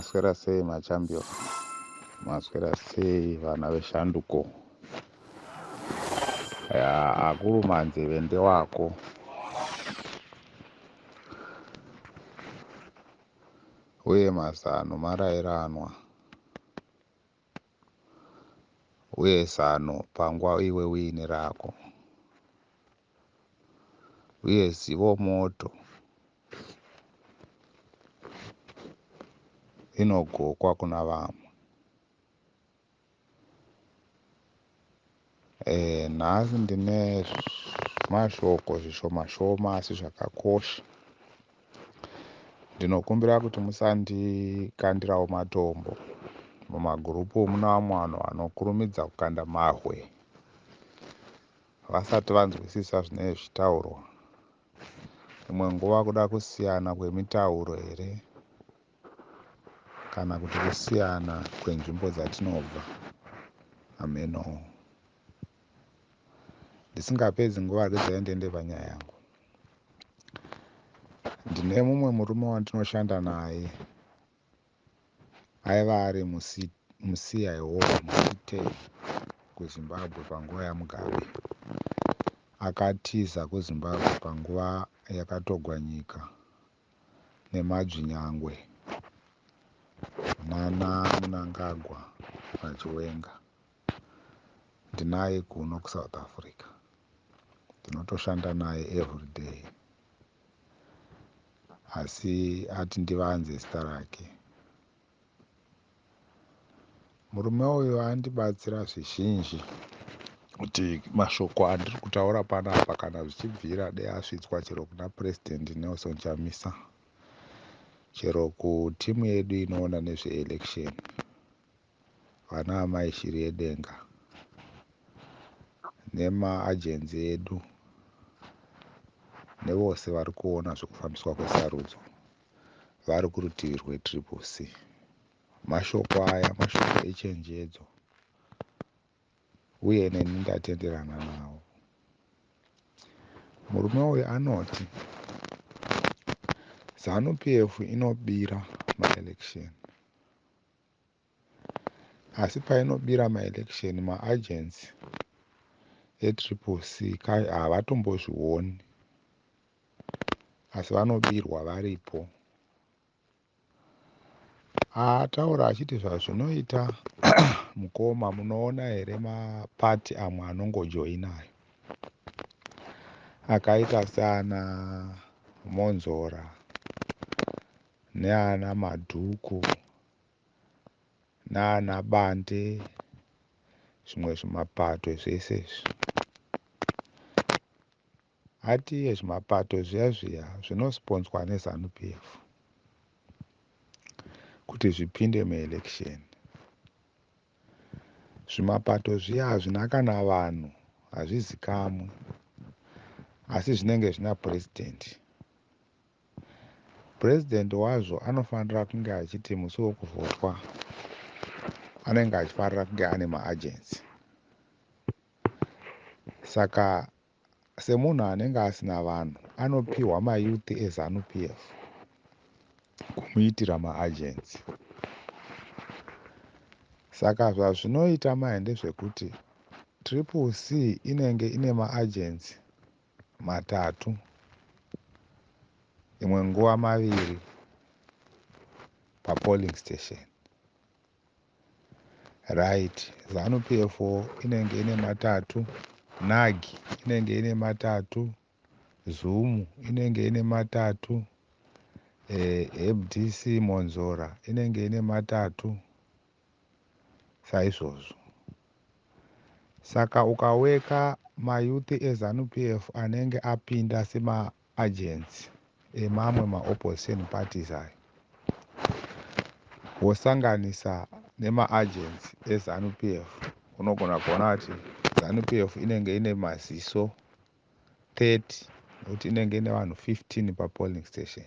Maswera sei machampion? Maswera sei vana veshanduko? Ya, akuruma nzeve ndewako. Uye mazano marairanwa. Uye zano pangwa iwe uine rako. Uye zivo moto inogokwa kuna vamwe. Nhasi ndine mashoko zvishoma shoma asi zvakakosha. Ndinokumbira kuti musandikandirawo matombo. Mumagurupu muna vamwe vanhu vanokurumidza kukanda mahwe vasati vanzwisisa zvinenge zvichitaurwa. Imwe nguva kuda kusiyana kwemitauro here kana kuti kusiyana kwenzvimbo dzatinobva, hameno. Ndisingapedzi nguva, regedzai ndiende panyaya yangu. Ndine mumwe murume wandinoshanda naye, aiva ari muCIO muCITE kuZimbabwe panguva yaMugabe. Akatiza kuZimbabwe panguva yakatogwa nyika nemadzvinyangwe nana Mnangagwa naChiwenga. Ndinaye kuno kuSouth Africa, ndinotoshanda naye everyday, asi ati ndivanze zita rake. Murume uyu andibatsira zvizhinji kuti mashoko andiri kutaura panapa, kana zvichibvira, dai asvitswa chero kuna President Nelson Chamisa, chero kutimu yedu inoona nezveelection, vana amai Shiri Yedenga, nemaajenzi edu, nevose vari kuona zvekufambiswa kwesarudzo vari kurutivi rweTriple C. Mashoko aya mashoko echenjedzo, uye neni ndatenderana nawo. Murume uyu anoti ZANU PF inobira maelection, asi painobira maelection, maagents eTriple C havatombozvioni, asi vanobirwa varipo. Ataura achiti, "Zvazvinoita mukoma, munoona here mapati amwe anongojoinayo akaita saana Monzora neana Madhuku naana Bande, zvimwe zvimapato zvese izvi?" Ati iye zvimapato zviya zviya zvinosponsorwa neZANU PF kuti zvipinde muelection. Zvimapato zviya hazvina kana vanhu, hazvizikamwi, asi zvinenge zvina purezidendi. Purezidendi wazvo anofanira kunge achiti musi wekuvhotwa anenge achifanira kunge ane maagents. Saka semunhu anenge asina vanhu, anopiwa mayouth eZANU PF kumuitira maagents. Saka zvazvinoita mai ndezvekuti Triple C inenge ine maagents matatu, imwe nguva maviri papolling station, right? ZANU PF inenge ine matatu, NAGI inenge ine matatu, ZUMU inenge ine matatu, FDC Monzora inenge ine matatu, saizvozvo. Saka ukaweka mayouth eZANU PF anenge apinda semaagents emamwe maopposition parties ayo, wosanganisa nemaagents eZANU PF, unogona kuona kuti ZANU PF inenge ine maziso 30, nekuti inenge ine vanhu 15 papolling station.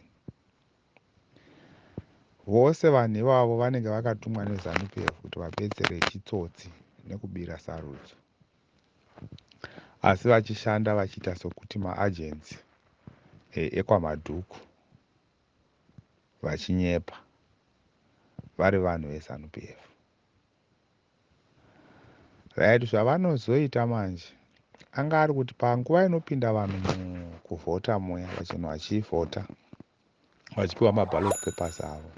Vose vanhu ivavo vanenge vakatumwa neZANU PF kuti vabetsere chitsotsi nekubira sarudzo, asi vachishanda vachiita sokuti maagents ekwaMadhuku, vachinyepa. Vari vanhu veZANU PF. Right, zvavanozoita manje, anga ari kuti panguva inopinda vanhu kuvhota muya, vachinhu vachivhota, vachipiwa maballot papers avo,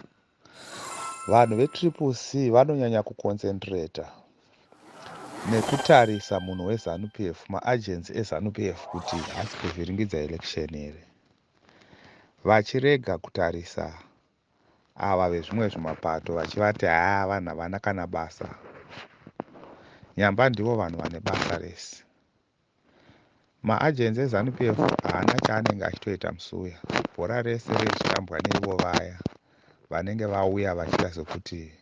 vanhu veTriple C vanonyanya kuconcentrata nekutarisa munhu weZANU PF, maagents eZANU PF, kuti haasi kuvhiringidza election here, vachirega kutarisa ava vezvimwe zvimapato, vachivati haa, vanhu havana kana basa. Nyamba ndivo vanhu vane basa rese. Maagents eZANU PF haana chaanenge achitoita musuya. Bhora rese rezvitambwa neivo vaya vanenge vauya vachiita sekuti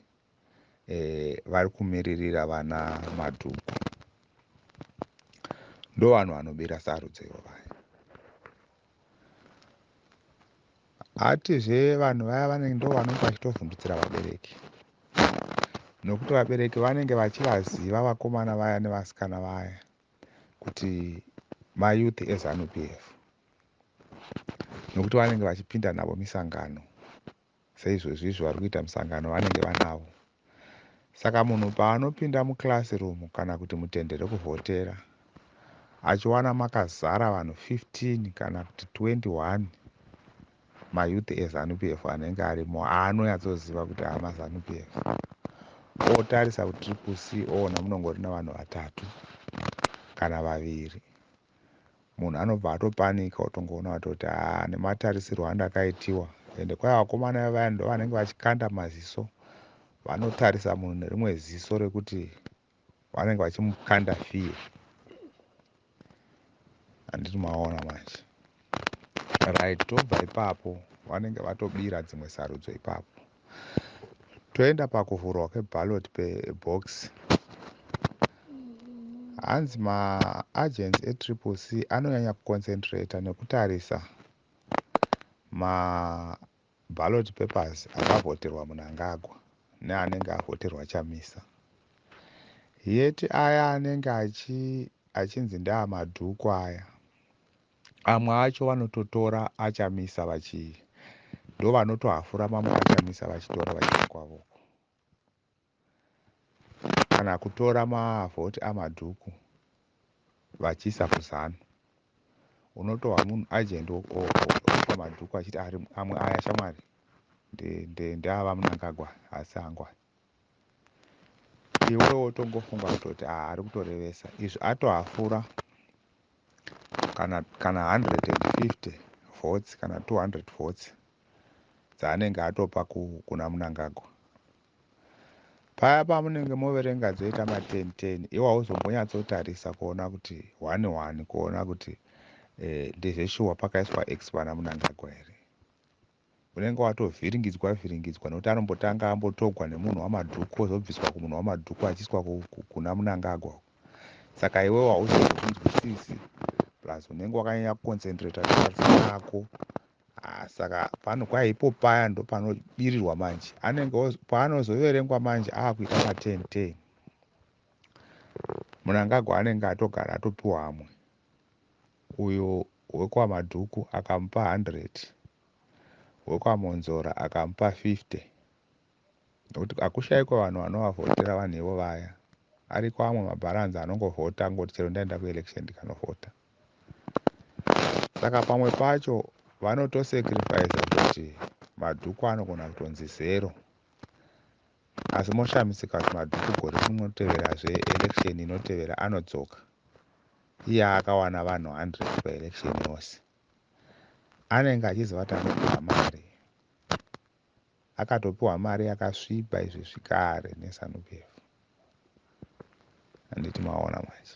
vari kumiririra vana Madhuku. Ndo vanhu vanobira sarudzo ivo vaya. Hatizve vanhu vaya vanenge ndo vanenge vachitovhundutsira vabereki, nokuti vabereki vanenge vachivaziva vakomana vaya nevasikana vaya kuti mayouth eZANU PF, nokuti vanenge vachipinda navo misangano. Seizvozvi izvo vari kuita misangano, vanenge vanavo. Saka munhu paanopinda muclassroom kana kuti mutende rekuvhotera, achiwana makazara vanhu 15 kana kuti 21 mayouth eZANU PF anenge arimo, aanonyatsoziva kuti hamaZANU PF, otarisa kuTriple C, oona munongori nevanhu vatatu kana vaviri, munhu anobva atopanika, otongoona kutoti haa, nematarisirwo andakaitiwa. Ende kwai vakomana vaya ndo vanenge vachikanda maziso, vanotarisa munhu nerimwe ziso rekuti vanenge vachimukanda fear. Handiti maona manje? Right, tobva ipapo, vanenge vatobira dzimwe sarudzo ipapo. Toenda pakuvhurwa kweballot box. Hanzi maagents eTriple C anonyanya kuconcentrata nekutarisa maballot papers akavhoterwa Mnangagwa neanenge avhoterwa Chamisa, yeti aya anenge achinzi ndeaMadhuku aya, amwe acho vanototora aChamisa, vachi ndo vanotohafura mamwe aChamisa, vachitora vachiisa kwavoko, kana kutora mavhoti aMadhuku vachiisa kuZANU. Unotohwa munhu agent Madhuku achiti amwe aya, shamwari, ndeava Mnangagwa, asi angwa. Iwewo tongofunga kutoti ari kutorevesa izvi, atohafura kana 150 votes kana 200 votes dzaanenge atopa kuna Mnangagwa. Paya pamunenge moverenga dzoita ma10 10, iwe hauzombonyatsotarisa kuona kuti 1 1, kuona kuti ndezveshuwa pakaiswa x pana Mnangagwa here. Unenge watovhiringidzwa vhiringidzwa, nokuti anombotanga ambotogwa nemunhu waMadhuku, ozobviswa kumunhu waMadhuku, achiiswa kuna Mnangagwa. Saka iwewo hauzozvinzwisisi, plus unenge wakanyanya kuconcentrata nemarisa ako. Saka pano kwaipo paya ndo panobirirwa manje. Anenge paanozoverengwa manje aakuita ma10 10, Mnangagwa anenge atogara atopiwa amwe. Uyo wekwaMadhuku akamupa 100, wekwaMonzora akamupa 50, nokuti hakushayikwa vanhu vanovavhotera vanhu ivo vaya. Ariko amwe mabharanzi anongovhota, ngoti chero ndaenda kuelection ndikanovhota. Saka pamwe pacho vanotosacrifica kuti Madhuku anogona kutonzi zero, asi moshamisika kuti Madhuku gore rinoteverazve, election inotevera, anodzoka iye akawana vanhu 100 paelection yose. Anenge achiziva kuti anopiwa mari, akatopiwa mari yakasviba izvezvi kare neZANU PF. Handiti maona manje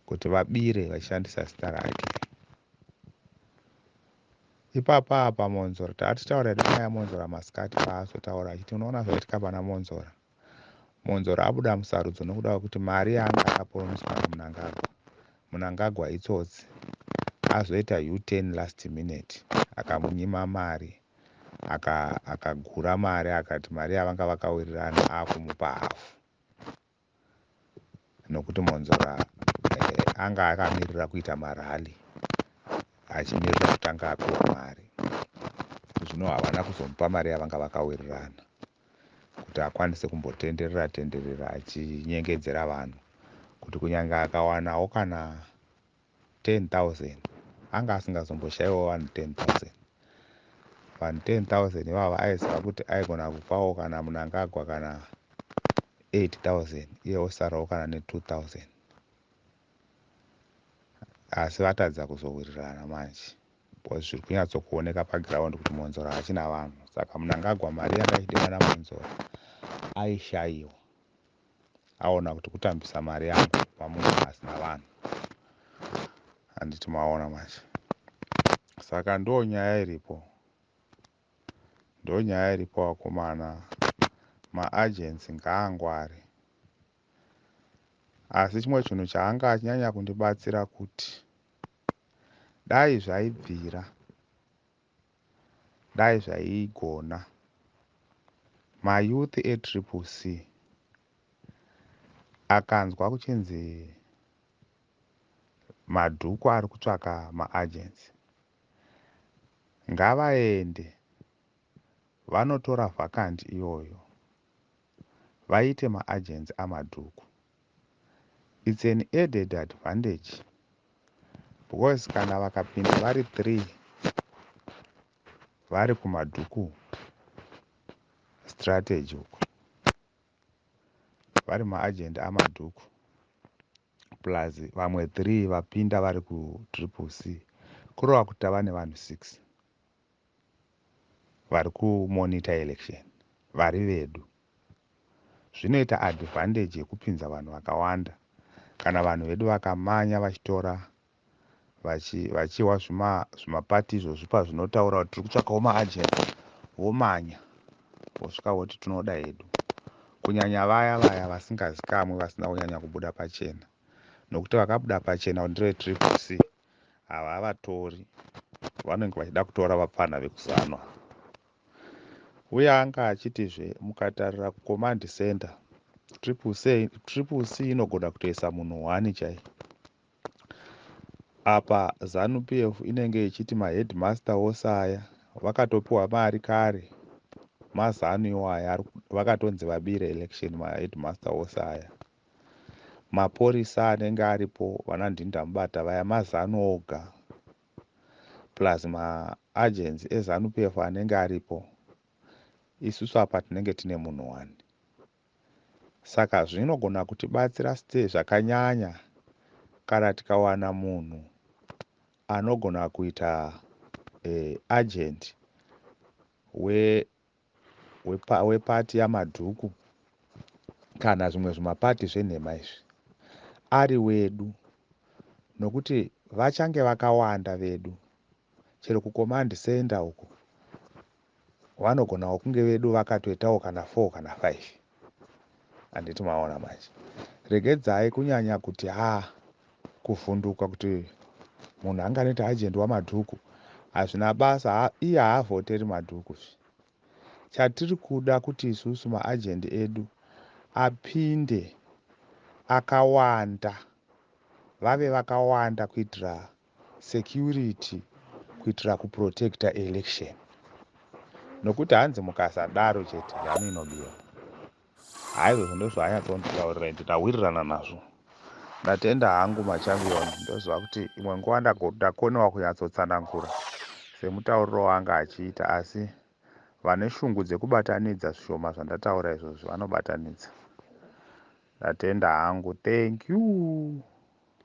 kuti vabire vachishandisa zita rake ipapa? Apa Monzora, taatitaura hedu nyaya yaMonzora masikati, paazotaura achiti, unoona zvaitika pana Monzora, Monzora abuda musarudzo nokuda kwekuti mari yaanga akapromiswa naMnangagwa, Mnangagwa itsotsi, azoita U10 last minute, akamunyima mari, akagura mari, akati mari yavanga vakawirirana akumupa hafu, nokuti Monzora anga akamirira kuita marally, achimirira kutanga apiwa mari. Zvino havana kuzomupa mari yavanga vakawirirana. Kuti akwanise kumbotenderera tenderera achinyengedzera vanhu kuti kunyange akawanawo kana 10 000, anga asingazomboshayiwo vanhu 10 000. Vanhu 10 000 ivava aiziva kuti aigona kupawo kana Mnangagwa kana 8000, iye osarawo kana ne2000. Asi vatadza kuzowirirana manje, because zviri kunyatsokuoneka paground kuti Mwonzora haachina vanhu. Saka Mnangagwa mari yanga ichidiwa naMwonzora aishayiwa. Aona kuti kutambisa mari yangu pamunhu asina vanhu, handiti maona manje? Saka ndo nyaya iripo, ndo nyaya iripo, vakomana. Maagents ngaangware. Asi chimwe chinhu chaanga achinyanya kundibatsira, kuti dai zvaibvira, dai zvaigona, mayouth eTriple C akanzwa kuchinzi Madhuku ari kutsvaka maagents, ngavaende vanotora vacant iyoyo, vaite maagents aMadhuku. It's an added advantage, because kana vakapinda vari 3 vari kuMadhuku strategy uku, vari maagent aMadhuku, plus vamwe 3 vapinda vari kuTriple C, kureva kuti tava nevanhu 6 vari kumonitor election vari vedu. Zvinoita advantage yekupinza vanhu vakawanda kana vanhu vedu vakamanya vachitora, vachiwa zvimapati izvozvi pazvinotaura kuti tiri kutsvakawo maagents, vomanya, vosvika voti tinoda hedu, kunyanya vaya vaya vasingazikamwi, vasina kunyanya kubuda pachena, nokuti vakabuda pachena kuti ndeve Triple C, havavatori. Vanenge vachida kutora vapfana vekuzanwa. Uye anga achitizve mukatarira kucommand center, Triple C inogona kutoisa munhu 1 chai. Apa ZANU PF inenge ichiti maheadmaster ose aya vakatopiwa mari kare, maZANU iwaya, vakatonzi vabire election. Maheadmaster ose aya, mapurisa anenge aripo, vana Ndindamubata vaya, maZANU oga, plus maagents eZANU PF anenge aripo. Isusu apa tinenge tine munhu 1, saka zvinogona kutibatsira ste zvakanyanya kana tikawana munhu anogona kuita agent wepati yaMadhuku kana zvimwe zvimapati zvenhema izvi, ari wedu, nokuti vachange vakawanda vedu. Chero kucommand center uko vanogonawo kunge vedu vakatoitawo kana 4 kana 5, handiti maona manje? Regedzai kunyanya kuti ha kuvhunduka kuti munhu anganoita agent waMadhuku. Hazvina basa, iye haavhoteri Madhuku. Chatiri kuda kuti isusu maagent edu apinde akawanda, vave vakawanda, kuitira security, kuitira kuprotecta election, nokuti hanzi mukasadaro chete ZANU inobiwa. Haizvozvo ndozvaanyatsonditaurira, ende ndawirirana nazvo. Ndatenda hangu, machampion. Ndoziva kuti imwe nguva ndakonewa kunyatsotsanangura semutauriro wanga achiita, asi vane shungu dzekubatanidza zvishoma zvandataura izvozvo vanobatanidza. Ndatenda hangu, thank you.